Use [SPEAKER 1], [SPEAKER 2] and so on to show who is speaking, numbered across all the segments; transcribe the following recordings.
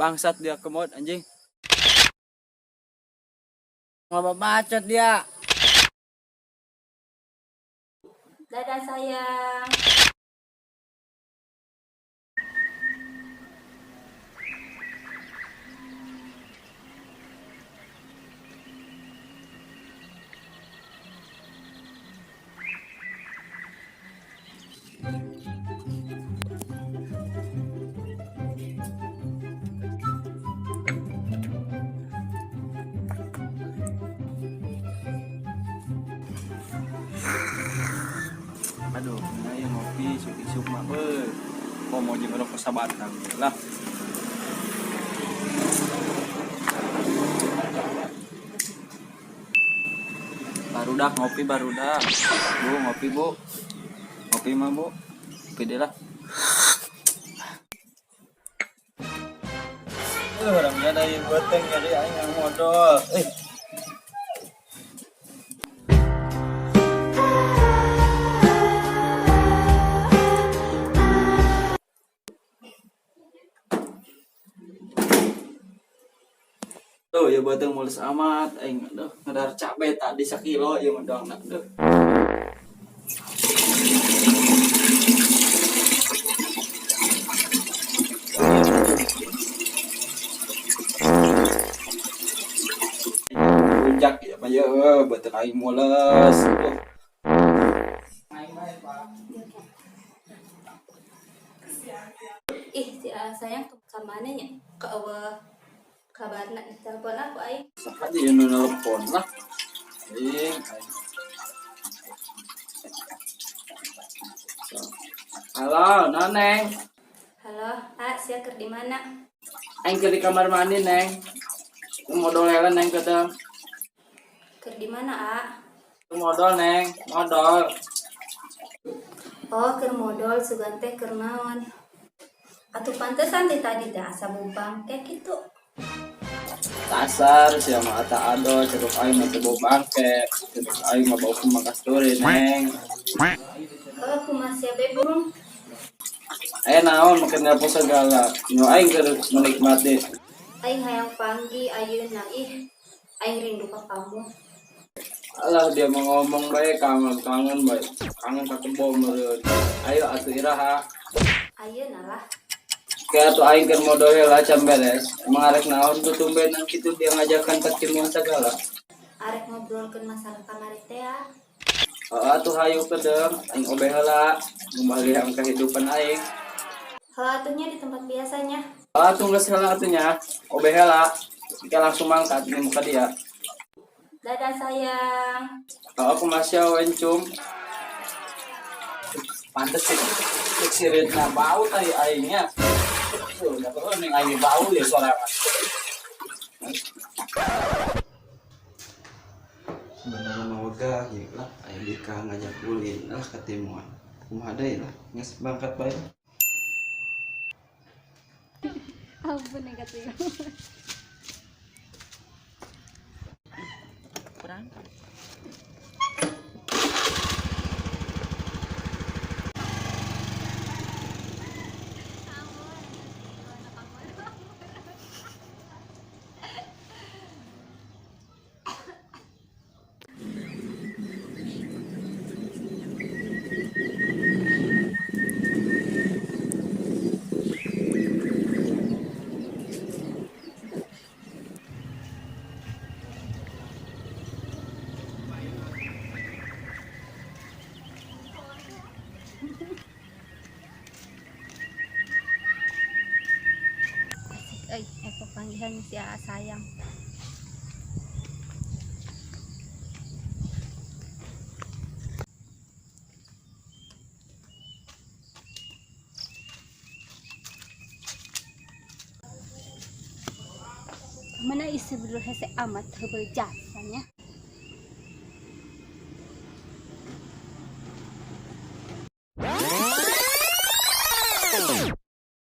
[SPEAKER 1] Bangsat dia kemot anjing.
[SPEAKER 2] Ngapa bacot dia?
[SPEAKER 3] Dadah sayang.
[SPEAKER 1] Aduh, nah yang ngopi isuk-isuk mah beuh. Komo jeung rokok sabatang lah. Barudak ngopi barudak. Bu, ngopi bu. Ngopi mah bu. Ngopi deh lah. Orangnya dari boteng jadi aing yang modal. Tuh ya boteng mulus amat aing aduh ngadar cabe tadi sakilo ieu mah doang aduh. Rujak ya mah ya boteng aing mules. Aduh.
[SPEAKER 3] Ih, si sayang ke mana nya? Ke eueuh kabarna telepon aku aing.
[SPEAKER 1] Sok aja yang nu nelpon lah. Aing, aing. Halo, Noneng.
[SPEAKER 3] Halo, A, sia keur di mana?
[SPEAKER 1] Aing keur di kamar mandi, Neng. Modol heula Neng kedeung.
[SPEAKER 3] Keur di mana, A?
[SPEAKER 1] Modol, Neng. Modol.
[SPEAKER 3] Oh, keur modol sugan teh keur naon? Atuh pantesan teh tadi teh asa bau bangke kitu.
[SPEAKER 1] Kasar sia mah ata ado ceruk aing mah teu bau bangke. Ceruk aing mah bau kumaha kasturi, Neng.
[SPEAKER 3] Heuh, kumaha sia be burung?
[SPEAKER 1] Naon make nelpon segala. Nu aing keur menikmati.
[SPEAKER 3] Aing hayang panggi ayeuna ih. Aing rindu ka kamu.
[SPEAKER 1] Alah dia mau ngomong bae kangen kangen bae. Kangen ka kebo meureun. Ayo atuh iraha.
[SPEAKER 3] Ayeuna lah.
[SPEAKER 1] Kayak atuh aing keur modol heula can beres. Emang arek naon tuh tumbenan kitu dia ngajakan ketimuan segala.
[SPEAKER 3] Arek ngobrolkeun masalah kamari teh ya.
[SPEAKER 1] Heeh atuh hayu kedeung aing obe heula ngembalian kehidupan aing.
[SPEAKER 3] Heula atuh nya di tempat biasanya.
[SPEAKER 1] Heeh atuh geus heula atuh nya. Obe heula. Kita langsung mangkat di muka dia.
[SPEAKER 3] Dadah sayang.
[SPEAKER 1] Heeh aku masih wencum. Pantes sih cek siritna bau tai aingnya. Tuh, udah tahu nih aing bau ya sorangan.
[SPEAKER 4] Sebenarnya mau wegah gitu lah, aing dika ngajak ulin lah ketimuan. Kumaha deui lah, geus bangkat bae.
[SPEAKER 3] Ampun negatif.
[SPEAKER 2] Kurang.
[SPEAKER 3] Asik euy, panggihan si Aa sayang. Mana isi berdua hese amat heubeul jasanya.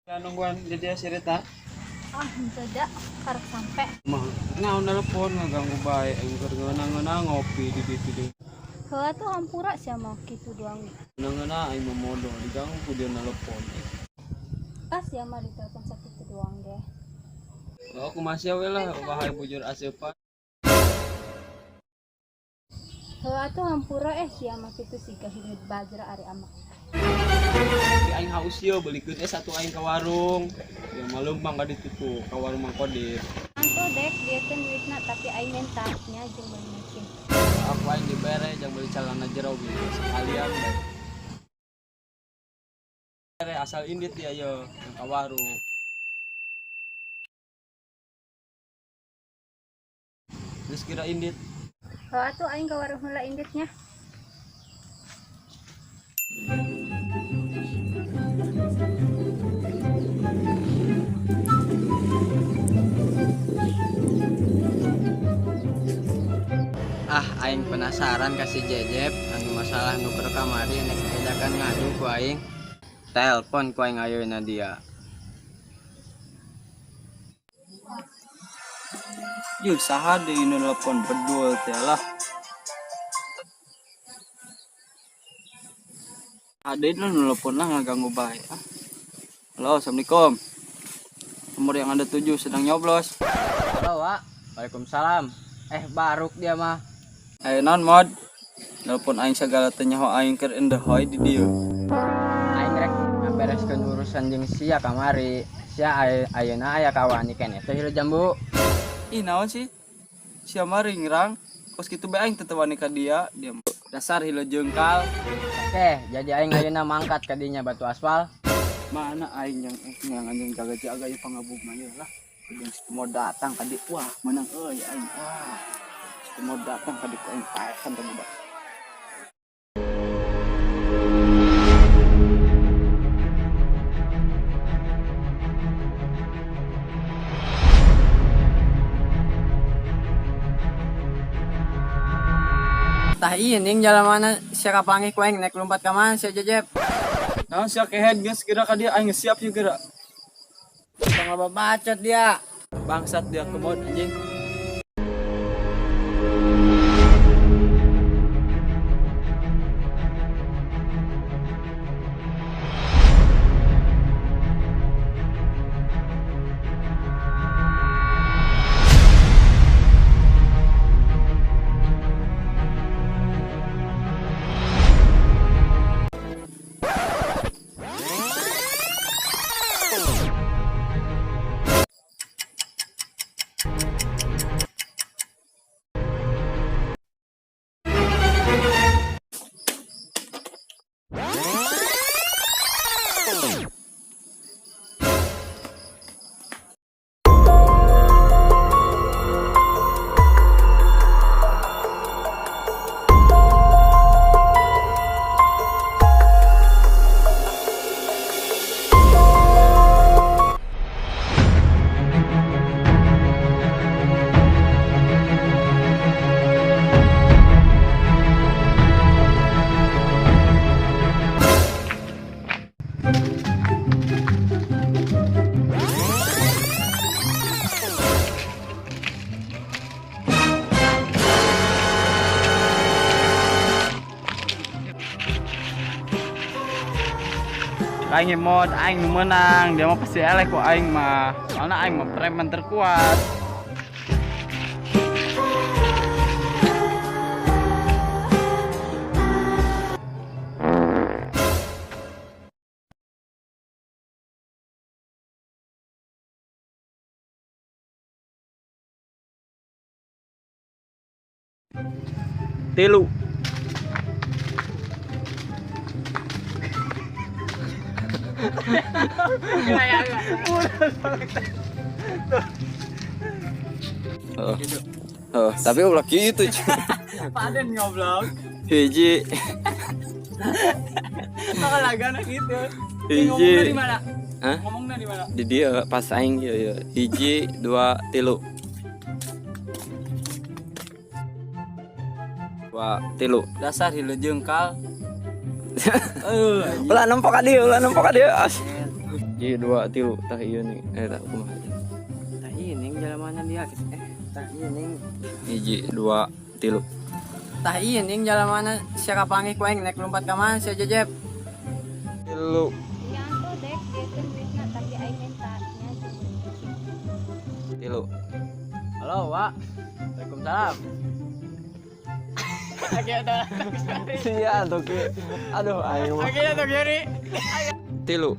[SPEAKER 1] Ya nungguan di dia cerita.
[SPEAKER 3] Ah, henteu da, karek sampe.
[SPEAKER 1] Mah, naon nelpon ngaganggu bae aing keur ngeunah-ngeunah ngopi di ditu deui.
[SPEAKER 3] Heuh atuh hampura sia mah kitu doang.
[SPEAKER 1] Ngeunah aing mah modol diganggu ku dia nelpon.
[SPEAKER 3] Ah, sia mah ditelepon sakitu doang ge.
[SPEAKER 1] Oh, kumaha sia we lah, bahaya bujur aseupan.
[SPEAKER 3] Heuh atuh hampura sia mah kitu siga hileud bajra ari amak.
[SPEAKER 1] Tapi aing haus ieu belikeun satu aing ka warung. Ya malum mang ka ditu tuh, ka warung Mang Kodir.
[SPEAKER 3] Anto dek diekeun duitna tapi aing menta nya jeung meuli micin.
[SPEAKER 1] Aku aing dibere jang beli celana jero gitu sekalian bae. Bere asal indit dia yo yang ka warung. Geus kira indit.
[SPEAKER 3] Heuh atuh aing ka warung heula inditnya.
[SPEAKER 2] Ah, aing penasaran kasih Jejep anu masalah nu keur kamari nek edakan ngadu ku aing. Telepon ku aing ayeuna dia.
[SPEAKER 1] Yuk saha deui nu nelpon bedul teh lah. Ada nu nelpon lah ngaganggu bae ah. Halo, assalamualaikum. Nomor yang Anda tuju sedang nyoblos.
[SPEAKER 2] Halo, Wak. Waalaikumsalam. Baruk dia mah.
[SPEAKER 1] Ayo naon mod? Nelpon aing sagala teh nyaho aing keur endehoy di dieu.
[SPEAKER 2] Aing rek ngabereskeun urusan jeung sia kamari. Sia ayeuna aya kawani keneh teh hileud jambu.
[SPEAKER 1] Ih naon sih? Sia mah ringrang. Kos kitu bae aing teu wani ka dia, dia dasar hileud jengkal.
[SPEAKER 2] Oke, jadi aing ayeuna mangkat ka dinya batu aspal.
[SPEAKER 1] Mana aing yang yang anjing jaga-jaga ieu pangabug mah ieu lah. Jeung si mau datang ka dieu, wah menang euy aing. Wah. Si mau datang ka dieu ku aing paehan teh budak.
[SPEAKER 2] Tah ieu ning jalan mana sia kapanggih ku aing naik lompat ka mana sia Jejep.
[SPEAKER 1] Naon sia kehed geus geura ka dieu aing geus siap ieu geura.
[SPEAKER 2] Tong loba bacot dia.
[SPEAKER 1] Bangsat dia kemod anjing. Aing mod aing nu menang, dia mah pasti eleh ku aing mah. Soalna aing mah preman terkuat. Tilu. Oh, tapi ulah kitu.
[SPEAKER 2] Paden ngoblok.
[SPEAKER 1] Hiji.
[SPEAKER 2] Kok lagana gitu.
[SPEAKER 1] Hiji.
[SPEAKER 2] Ngomongna di mana?
[SPEAKER 1] Hah?
[SPEAKER 2] Ngomongna di mana?
[SPEAKER 1] Di dia pas aing ieu ieu. Hiji, dua, tilu. Dua, tilu. Dasar hileud jengkal. Ulah nempok ka dieu, ulah nempok ka dieu. Hiji, dua, tilu. Tah ieu nih. Tah kumaha.
[SPEAKER 2] Tah ieu ning jalan mana dia? Tah ieu ning.
[SPEAKER 1] Hiji, dua, tilu.
[SPEAKER 2] Tah ieu ning jalan mana sia kapanggih ku aing naik lompat ka mana sia Jejep.
[SPEAKER 1] Tilu.
[SPEAKER 3] Nya anto dek diekeun duitna tapi aing menta nya jeung meuli micin.
[SPEAKER 1] Tilu.
[SPEAKER 4] Tilu.
[SPEAKER 2] Halo, Wak. Waalaikumsalam. Akhirnya
[SPEAKER 4] Iya tuh Ki. Aduh aing mah.
[SPEAKER 2] Akhirnya tuh Gary.
[SPEAKER 4] Tilu.